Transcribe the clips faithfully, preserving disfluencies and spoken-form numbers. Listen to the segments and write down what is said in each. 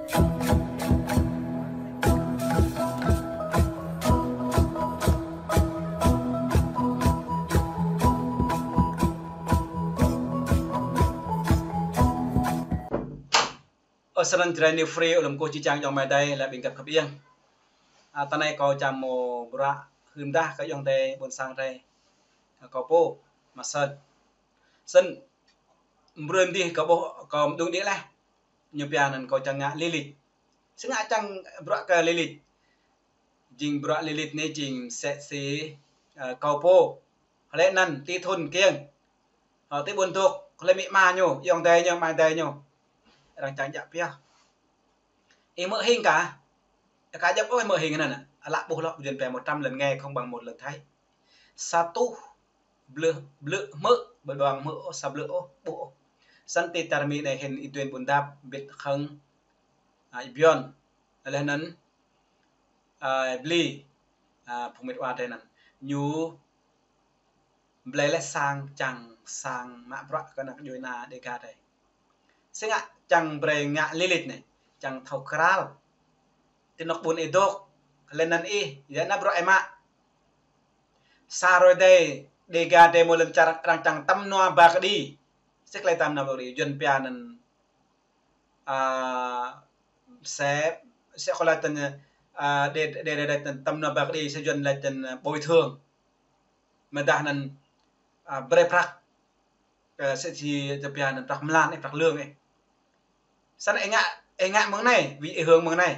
Ơ, snăn Jrai New Free, ơ, lăm kơ či čang ayŏng amai adơi, lĕ ƀing găp khăp iêng. A, tơ anai kâo čang mơ̆ bruă hưn dah kơ ayŏng adơi ƀuôn sang drei. Kâo pô, mă sơ̆n. Snăn, mbrơi mdih kâo ƀuh, kâo mđung đĭ leh. Ñu pia anăn kâo čang ngă lilij. Si ngă čang bruă kơ lilij. Jing bruă lilij anei jing msĕ si, ơ, kâo pô. Hlei anăn ti thŭn kiêng. Ơ, ti ƀuôn dôk, hlei amĭ ama ñu, ayŏng adơi ñu, amai adơi ñu. Arăng čang djă pioh. Ih hmư̆ hing kah? Ih ka djăp ôh ih hmư̆ hing anăn. Ală ƀuh lŏ, Yuăn pia một trăm lần nghe không bằng một lần thấy. Sa tuh blư̆, blư̆ hmư̆, ƀu djơ̆ hmư̆ ôh, sa blư̆ ôh, ƀuh ôh. Snăn ti čar Mi anei hĭn ih duen ƀuôn dap, bĭt khăng, a, ih Bion. Leh anăn, a, Bli, a, phung mĭt wa drei anăn. Ñu blei leh sang čang, sang mă bruă kơ anak djuê ana Dega drei. Si ngă čang brei ngă lilij anei, čang thâo kral. Ti anôk ƀuôn ih dôk, leh anăn ih, ya anăn bruă ih mă. Sa hruê adih, Dega drei mơ̆ lŏn čar arăng čang tăm nua ba kơđi. Si klei tăm nua ba kơđi, Yuăn pia anăn, a, msĕ, msĕ kơ lač tăn, a, đe, đe, đe, đe tăn tăm nua ba kơđi, si Yuăn lač tăn, a, bồi thường. Mơdah anăn, a, brei prăk, a, msĕ si tơ pia anăn prăk mlan, ơ, prăk lương, ơ. Snăn ih ngă, ih ngă mơ̆ng anei, vì ih hưởng mơ̆ng anei.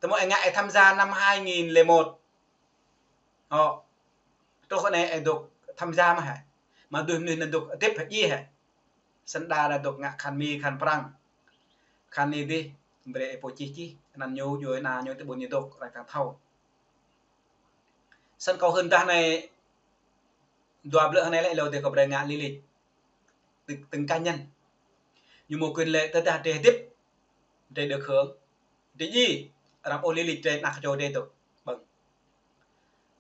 Tơmơ̆ ih ngă ih tham gia năm hai nghìn lẻ một. Ơ. Truh kơ anei ih dôk tham gia mơ̆ hĕ. Mă dui mnuih anăn dôk hơdip hĕ, djiê hĕ. Snăn đa đa dôk ngă khăn Mi, khăn Prăng. Khăn anei dih, brei ih pô čih čih. Anăn ñu, djuê ana ñu ti ƀuôn ñu dôk, arăng čang thâo. Snăn kâo hưn dah anei, dua blư̆ anei lĕ êlâo dih kâo brei ngă lilij. Từng, từng cá nhân. Ñu mâo quyền lệ tơdah drei hơdip, drei được hưởng. Drei djiê, arăng ƀuh lilij drei anak čô drei dôk ƀơ̆ng.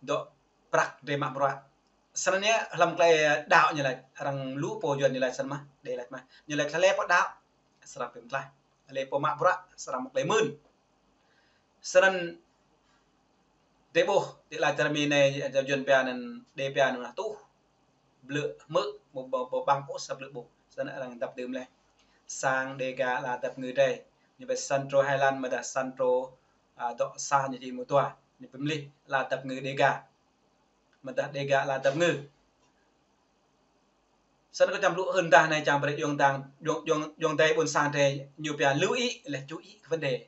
Dŏ prăk drei mă bruă. Snăn yơh hlăm klei đăo ñu lač, arăng lu pô Yuăn ñu lač snăn mơh, đe lač mơh. Ñu lač hlei pô đăo, srăng bi mtlaih. Hlei pô mă bruă, srăng mă klei mưn. Snăn drei ƀuh, ti ala čar Mi anei, Yuăn pia anăn, đe pia anăn tuh blư̆ hmư̆, ƀu, ƀu, ƀu ƀăng ôh sa blư̆ ƀuh. Snăn arăng dăp dưm leh. Sang Dega ala dăp ngư drei. Ñu pia Central Highland mơdah Central, a, dŏ sa ñu či mơtua. Ñu pia mlih ala dăp ngư Dega. Mơdah Dega ala dăp ngư. Snăn kâo čang blŭ hưn dah anei čang brei ayŏng adơi, ayŏng, ayŏng, ayŏng adơi ƀuôn sang drei ñu pia lưu ý, leh chú ý kơ vấn đề.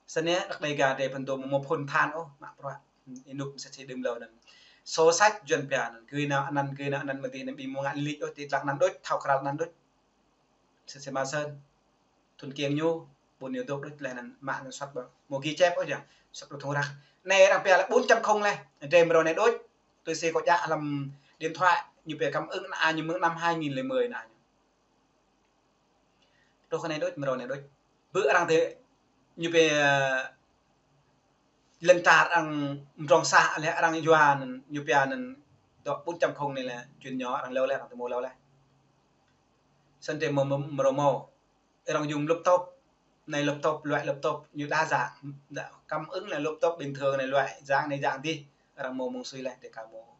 Snăn anei, đăk Dega drei phŭn dô mâo phŭn than ôh, mă bruă. Ênuk msĕ si đưm êlâo anăn. Sổ sách Yuăn pia anăn, gơ̆ nao anăn, gơ̆ nao anăn mơ̆ng dih anăn ƀing mâo ngă lilij ôh, ti dlăng anăn đôč, thâo kral anăn đôč. Msĕ si mă sơ̆n. Thŭn kiêng ñu, ƀuôn ñu dôk đôč leh anăn mă anăn suăt ƀơ̆ng. Mâo ghi chép ôh jang, suăt ƀơ̆ng thŭng răk. Anei arăng pia lĕ bốn chấm không leh, drei mrâo anei đôč. Tui si kâo djă hlăm điện thoại, ñu pia cảm ứng anăn ñu mơ̆ng năm hai nghìn lẻ mười anăn ñu. Truh kơ anei đôč, mrâo anei đôč. Bơ arăng ti ñu pia, ơ, lŏn čar arăng mdrŏng sah leh arăng yua anăn, ñu pia anăn dŏ bốn chấm không anei lĕ, čuôn ñu arăng lâo leh, arăng tơ mâo lâo leh. Snăn drei mâo, mâo, mrâo mâo. Arăng dùng laptop, anei laptop, loại laptop ñu đa dạng. Đa, cảm ứng là laptop bình thường anei, loại dạng anei, dạng dih. Arăng mâo mơ̆ng sui leh, drei ka mâo.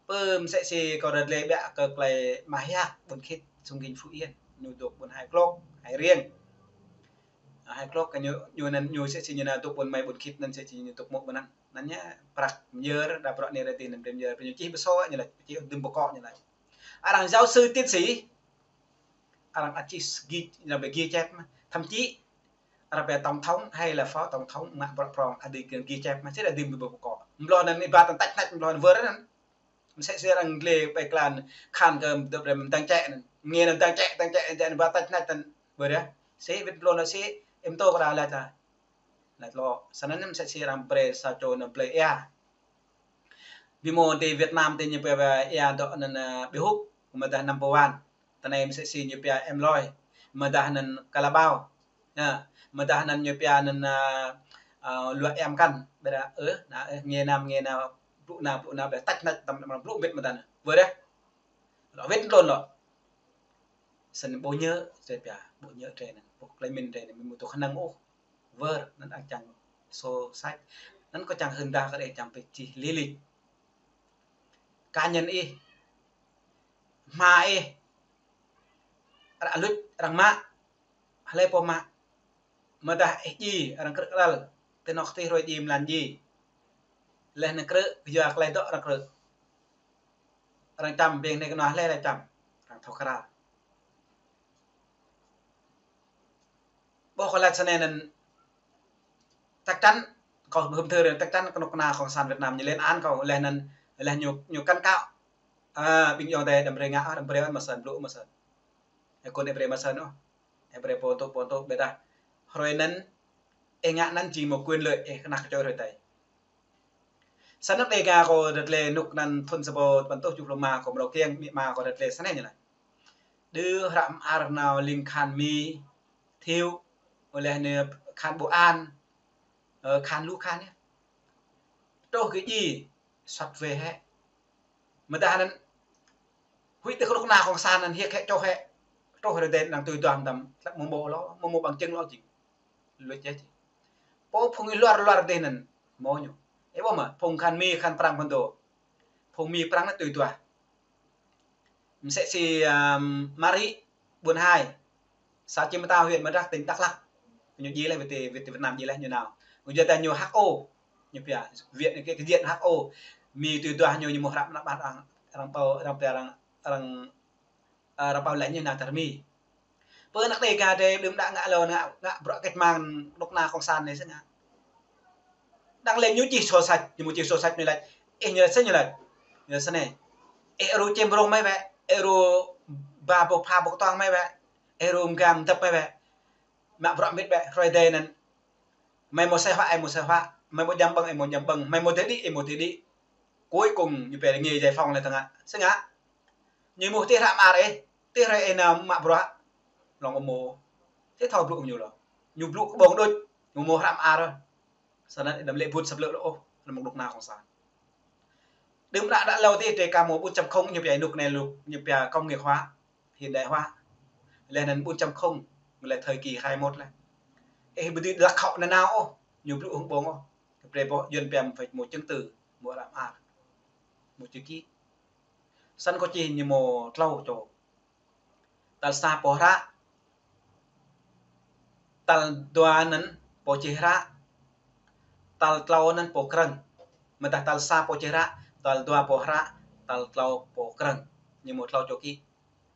Pơ msĕ si kâo ră anei ƀiă kơ klei mă hiăk ƀuôn Khit, sung gĭnh Phú Yên. Ñu dôk ƀuôn Hai Klôk, Hai Riêng. A, Hai Klôk kơ ñu, ñu anăn, ñu msĕ si ñu nao dôk ƀuôn mei ƀuôn Khit anăn msĕ si ñu dôk mơ̆ ƀuôn anăn. Anăn yơh, prăk myơr, đa bruă anei ră anei anăn brei myơr, pơ ñu čih ƀơsô ñu lač, čih dưm ƀơkŏ ñu lač. Arăng giáo sư tiến sĩ, arăng ăt čih ghi, arăng brei ghi chép mơh. Thậm chí, arăng brei tổng thống hay là phó tổng thống mă bruă prŏng, ăt dưi ghi chép mơh, čih dưm ƀơkŏ. Mlâo anăn ih ba tăn tač nač mlâo anăn wơr anăn. Msĕ si arăng gleh ƀai klan khan kơ dŏ brei mdăng čĕ anăn. Mnge anăn mdăng čĕ, mdăng čĕ, čĕ anăn ba tač nač tăn wơr yơh. Si wĭt mlâo anăn si, ih mtô kơ đa lač ta. Lač lŏ, snăn anăn msĕ si arăng brei sa čô anăn blei ia. Bi mâo ti Việt Nam ti ñu pia ia dŏ anăn, ơ, Bi Húc, mơdah Nam Pô Wan. Tơ anei msĕ si ñu pia em loi, mơdah anăn Kalabao. Ơ, mơdah anăn ñu pia anăn, ơ, ơ, luă em kăn. Ƀiădah, ơ, anăn, ơ, mnge anăn, mnge anăn, blŭ anăn, blŭ anăn, ƀiădah tač nač tăm, tăm, blŭ mbĭt mơdah anăn. Wơr yơh. Lŏ wĭt tlôn lŏ. Snăn ƀu nhớ, drei pia, ƀu nhớ drei anăn, ƀu klei mĭn drei anăn, mĭn ƀu tŭ khả năng ôh. Wơr, anăn arăng čang sô săč. Anăn kâo čang hưn dah kơ drei čang pơčih lĕ lĕ. Cá nhân ih, hma ih, arăng luč, arăng mă, hlei pô mă. Mơdah ih djiê, arăng krư̆ kơdăl, ti anôk ti hruê djiê mlan djiê. Leh anăn krư̆, yua klei dŏ arăng krư̆. Arăng čăm, ƀing anei kơ anôk hlei arăng čăm, arăng thâo kral. Ƀuh kâo lač snei anăn chắc chắn, kâo hưm thơr chắc chắn knŭk kna Cộng sản Việt Nam ñu lên án kâo, leh anăn, leh ñu, ñu cảnh cáo. A, ƀing ayŏng adei đăm brei ngă, đăm brei ôh mơsăn, blŭ mơsăn. Ơ, kơ anei brei mơsăn ôh. Ơ, brei pô tŭ, pô tŭ, ƀiădah hruê anăn, ih ngă anăn jing mâo quyền lợi, ơ, kơ anăk čô hruê adei. Snăn Dega kâo rơ̆t lĕ hnŭk anăn thŭn sa êbâo tơpăn êtuh kjuh pluh êma kâo mrâo kiăng, amĭ ama kâo rơ̆t lĕ snei ñu lač. Đơ hră mơar nao ling kahan Mi, Thiệu, leh anăn kahan Bộ An, ơ, kahan lu kahan yơh. Truh kơ djiê, soăt wê hĕ. Mơdah anăn, huĭ tơ knŭk kna Cộng sản anăn hiăk hĕ, čoh hĕ. Truh hruê adei arăng tui duah mtam, hlăk mơ̆ng ƀô̆ lŏ, mơ̆ng mâo bằng chứng lŏ jing. Luč yơh. Pô phung ih luar luar dih anăn, mâo ñu. Ơ ƀuh mơ̆, phung kahan Mi kahan Prăng phŭn dô. Phung Mi Prăng anăn tui duah. Msĕ si, ưm, Mari, Ƀuôn Hai. Xã Chim Tao, huyện Murdrök, tỉnh Đắk Lắk. Ñu djiê leh, wĭt ti, wĭt ti Việt Nam djiê leh ñu nao. Ñu yua dah ñu H O. Ñu pia, Việt anei kơ, kơ Việt H O. Mi tui duah ñu, ñu mâo hră mơnă ƀah arăng, arăng pô, arăng pia arăng, arăng, ơ, arăng pô lĕ ñu nao čar Mi. Pơ anăk Dega drei đưm đă ngă lŏ, ngă, ngă bruă kĕč mang knŭk kna Cộng sản anei sĭt ngă. Đang lĕ ñu čih sô săč, ñu mâo čih sô săč ñu lač. Ơ, ñu lač snei ñu lač. Ñu lač snei. Ơ, ru čem rông mơi wĕ, ơ, ru ba ƀô̆ pha ƀô̆ kơtuang mơi wĕ, ơ, ru mgam dăp mơi wĕ. Mă bruă mĭt wĕ, hruê adei anăn. Mơi mâo sĕ huă, ơ, mâo sĕ huă. Mơi mâo djăm ƀơ̆ng, ơ, mâo djăm ƀơ̆ng. Mơi mâo tơđĭ, ơ, mâo tơđĭ. Cuối cùng ñu pia ngă giải phóng leh tơngă. Sĭt ngă. Ñu mâo ti hră mơar ih, ti hruê ih nao mă bruă. Lŏng ƀu mâo. Ti thâo blŭ ñu lŏ. Ñu blŭ kơ ƀơ̆ng đôč, ñu mâo hră mơar. Snăn đăm lĕ ƀuh săp lơ̆ lŏ ôh, anăn mơ̆ng knŭk kna Cộng sản. Đưm đă đă lâo ti drei ka mâo bốn chấm không ñu pia hnŭk anei lu, ñu pia công nghiệp hóa, hiện đại hóa. Leh anăn bốn chấm không, leh thời kỳ hai mốt leh. Ơ, ƀu dưi hlăk hŏ nanao ôh, ñu blŭ hŏng ƀơ̆ng ôh. Drei ƀuh Yuăn pia phải mâo chứng từ, mâo hră mơar, mâo chữ ký. Snăn kâo čih ñu mâo tlâo čô. Tal sa pô hră. Tal dua anăn pô čih hră. Tal tlâo anăn pô krơ̆ng. Mơdah tal sa pô čih hră, tal dua pô hră, tal tlâo pô krơ̆ng. Ñu mâo tlâo čô ký.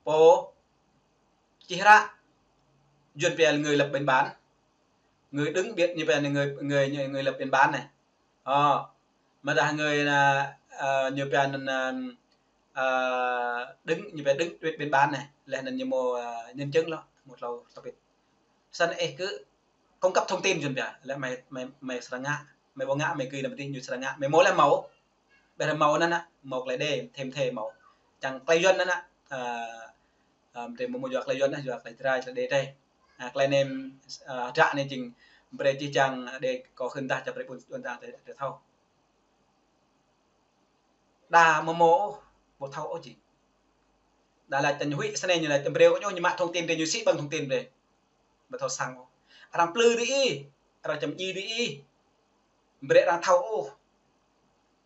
Pô čih hră, Yuăn pia người lập biên bản. Người đứng biên, ñu pia người, người, người, người lập biên bản anei. Ơ, mơdah người, ơ, ơ, ñu pia anăn, ơ, ơ, đứng, ñu pia đứng biên, biên bản anei. Leh anăn ñu mâo, ơ, nhân chứng lŏ, mâo tlâo, tlâo pit. Snăn ih kơ cung cấp thông tin Yuăn pia. Leh mơi, mơi, mơi srăng ngă, mơi ƀu ngă, mơi gưi anăn pơtih ñu srăng ngă. Mơi mâo leh mâo. Ƀiădah mâo anăn, mâo klei đe, thêm thêm mâo. Čang klei Yuăn anăn, ơ, ơ, drei mâo mâo yua klei Yuăn anăn, yua klei Jrai, klei đe drei. A, klei anei, a, hdră anei jing brei čih čang đe kâo hưn dah čang brei ƀuôn, ƀuôn ta drei, drei thâo. Đa mâo mâo ôh, ƀu thâo ôh jing. Đa lač tơ ñu huĭ snei ñu lač tơ brei kơ ñu, ñu mă thông tin drei, ñu sĭ ƀơ̆ng thông tin drei. Ƀu thâo săng ôh. Arăng plư diih, arăng čăm djiê diih. Brei arăng thâo ôh.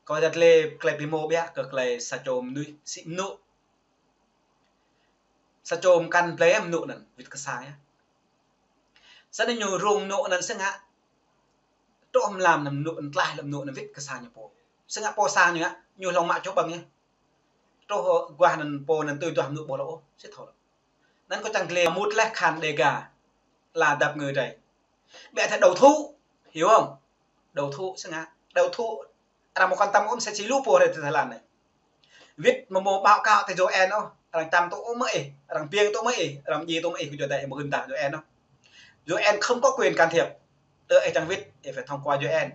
Kâo yăt lĕ klei bi mâo ƀiă kơ klei sa čô mnuih sĭ mnŭ. Sa čô mkăn blei mnŭ anăn, wĭt kơ sang yơh. Snăn ñu rông mnŭ anăn sĭt ngă. Truh mlam anăn mnŭ anăn tlaih lăm mnŭ anăn wĭt kơ sang ñu pô. Sĭt ngă pô sang ñu ngă, ñu hlŏng mă čô ƀơ̆ng yơh. Truh aguah anăn pô anăn tui duah mnŭ ƀuh lŏ ôh, sĭt thâo lŏ. Anăn kâo čang glĕ mŭt leh kahan Dega. Ala dăp ngui drei. Ƀiă thâo đầu thú, hiểu không? Đầu thú sĭt ngă. Đầu thú, arăng mâo quan tâm ôh msĕ si lu pô rei ti Thái Lan anei. Wĭt mâo mâo báo cáo ti U N ôh, arăng čăm tŭ ôh mơ̆ ih, arăng biêng tŭ mơ̆ ih, arăng djiê tŭ mơ̆ ih, kơ djuai dah ih mơ̆ hưn dah U N ôh. U N không có quyền can thiệp. Tơ ih čang wĭt, ih phải thông qua U N.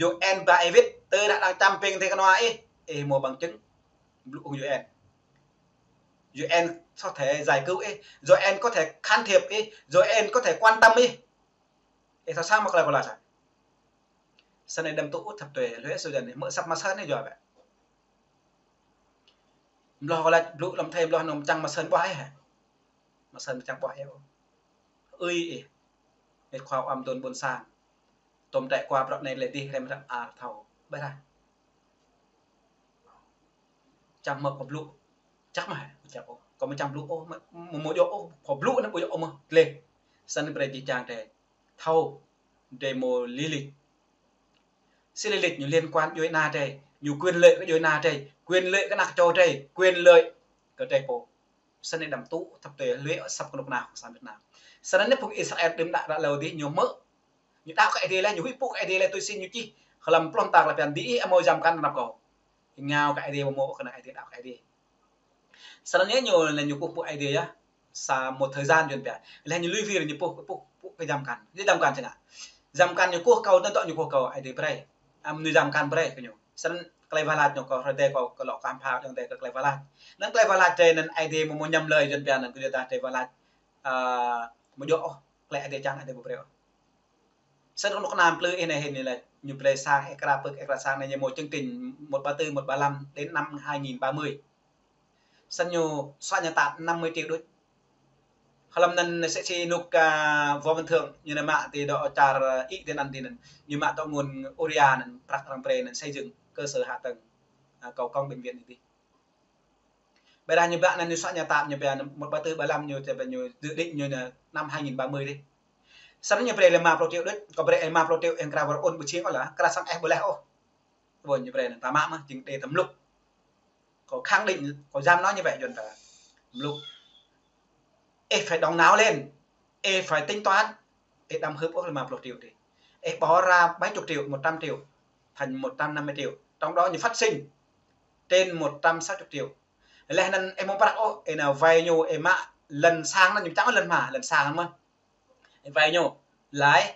U N ba ih wĭt, tơ dah arăng čăm biêng ti kơnua ih, ih mâo bằng chứng. Blŭ hŏng U N. U N có thể giải cứu ih, U N có thể can thiệp ih, U N có thể quan tâm ih. Ih thâo săng mơ̆ klei kâo lač hă? Snei đăm tŭ ŭt thâo tui, lu ih sui dơ̆ng anei, mơ̆ săp mă sơ̆n anei yua ƀĕ. Mlâo kâo lač blŭ lăm thei mlâo anăn čang mă sơ̆n ƀuah ih hă? Mă săn čang ƀuh ih ôh. Ơi ih. Ih khua ăm tơ̆n ƀôn sang. Tơm tĕ kua prăk anai lĕ dih rem răm ar thâo. Ƀai ră. Čang mă kơ blŭ. Čăk mă, čăk ôh. Kơ mă čang blŭ ôh, mă, mă, mă djơ̆ ôh, kơ blŭ anai ƀu djơ̆ ôh mă. Gleh. Săn brơi jih jang tĕ. Thâo. Dêh mơ̆ lĕ lĕ. Sĭ lĕ lĕ ñu liên quan djuai ana tĕ. Ñu quyền lợi kơ djuai ana tĕ. Quyền lợi kơ ană čô tĕ. Quyền lợi kơ tĕ pô. Săn anai đăm tŭ, thăp tĕ, lui asăp kơnuk kơna sang Việt Nam. Săn anai phung Israel đưm đă ră lâo dih ñu mă. Ñu đaŏ kơ Ơi Adai lĕ, ñu huĭ pŭ kơ Ơi Adai lĕ tui si ñu čih. Hlăm plŏm tar lăp yan dih ih amâo jam kăn anăp kâo. Ngă kơ Ơi Adai mơ̆ mơ̆ kơ ană Ơi Adai đaŏ kơ Ơi Adai. Săn anai ñu lĕ ñu kơkuh pŭ Ơi Adai yơh. Sa một thời gian yun pia. Lĕ ñu lui wir ñu pŭ, pŭ, pŭ kơ jam kăn. Ñu jam kăn sĭt ngă. Jam kăn ñu kơkuh kâo, tơdŏ ñu kơkuh kâo, Ơi Adai brơi. Ăm ñu jam kăn brơi kơ ñu. Săn klei wah lač ñu kơ hrơi tĕ kâo, kơ lŏ kơ ham phao dơ̆ng tĕ kơ klei wah lač. Năng klei wah lač tĕ năng Ơi Adai mơ̆ mơ̆ ñăm lơi yun pia năng kơ ta tĕ wah lač. A, mơ̆ djơ̆ ôh, klei Ơi Adai čang Ơi Adai ƀu brơi ôh. Săn kơnuk kơna plư ih anai hĭn anai lĕ, ñu brơi sang ekra pơ̆k ekra sang anai ñu mơ̆ chương trình một ba tư, một ba lăm đến năm hai nghìn ba mươi. Săn ñu soạn ñu tap năm mươi triệu đôč. Hlăm anăn sĕ si nuk, a, Võ Văn Thưởng, ñu anai mă ti dŏ čar, a, ih ti anăn ti anăn. Ñu mă dŏ ngôn Uria anăn, prăk arăng brơi anăn xây dựng cơ sở hạ tầng, a, cầu cống bệnh viện anai dih. Ƀai ră ñu ƀă anăn ñu soạn ñu tap ñu pia anăn một ba tư ba lăm ñu tĕ ñu dự định ñu anăn năm hai nghìn ba mươi dih. Săn ñu brơi lĕ lima puluh triệu đôč, kơ brơi lĕ lima puluh triệu ih krao wơr ôn ƀu čing ôh lah, krao sang ih ƀu leh ôh. Ƀôn ñu brơi anăn ta mă mơ̆, jing đe ta mlŭk. Kâo khẳng định, kâo dám nói như vậy yun ta. Mlŭk. Ih phải động não lên. Ih phải tính toán. Ih đăm hưp ôh lima puluh triệu dih. Ih bỏ ra bảy chục triệu, một trăm triệu, thành một trăm năm mươi triệu. Trong đó ñu phát sinh trên một trăm sáu chục triệu. Leh anăn ih mơ̆ prăk ôh, ih nao vay ñu, ih mă lăn sang anăn ñu čang lăn hma, lăn sang anăn mơ̆. Ih vay ñu, lãi.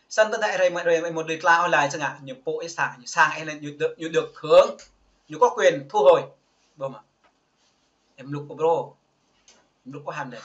Săn tơdah ih rai mă, rai mă đĭ tla ôh lãi sĭt ngă, ñu pŭ ih sang, ñu sang ih anăn ñu được, ñu được hưởng, ñu có quyền thu hồi. Ƀuh mơ̆. Ih mlŭk ôh bro. Mlŭk ôh hăm đe.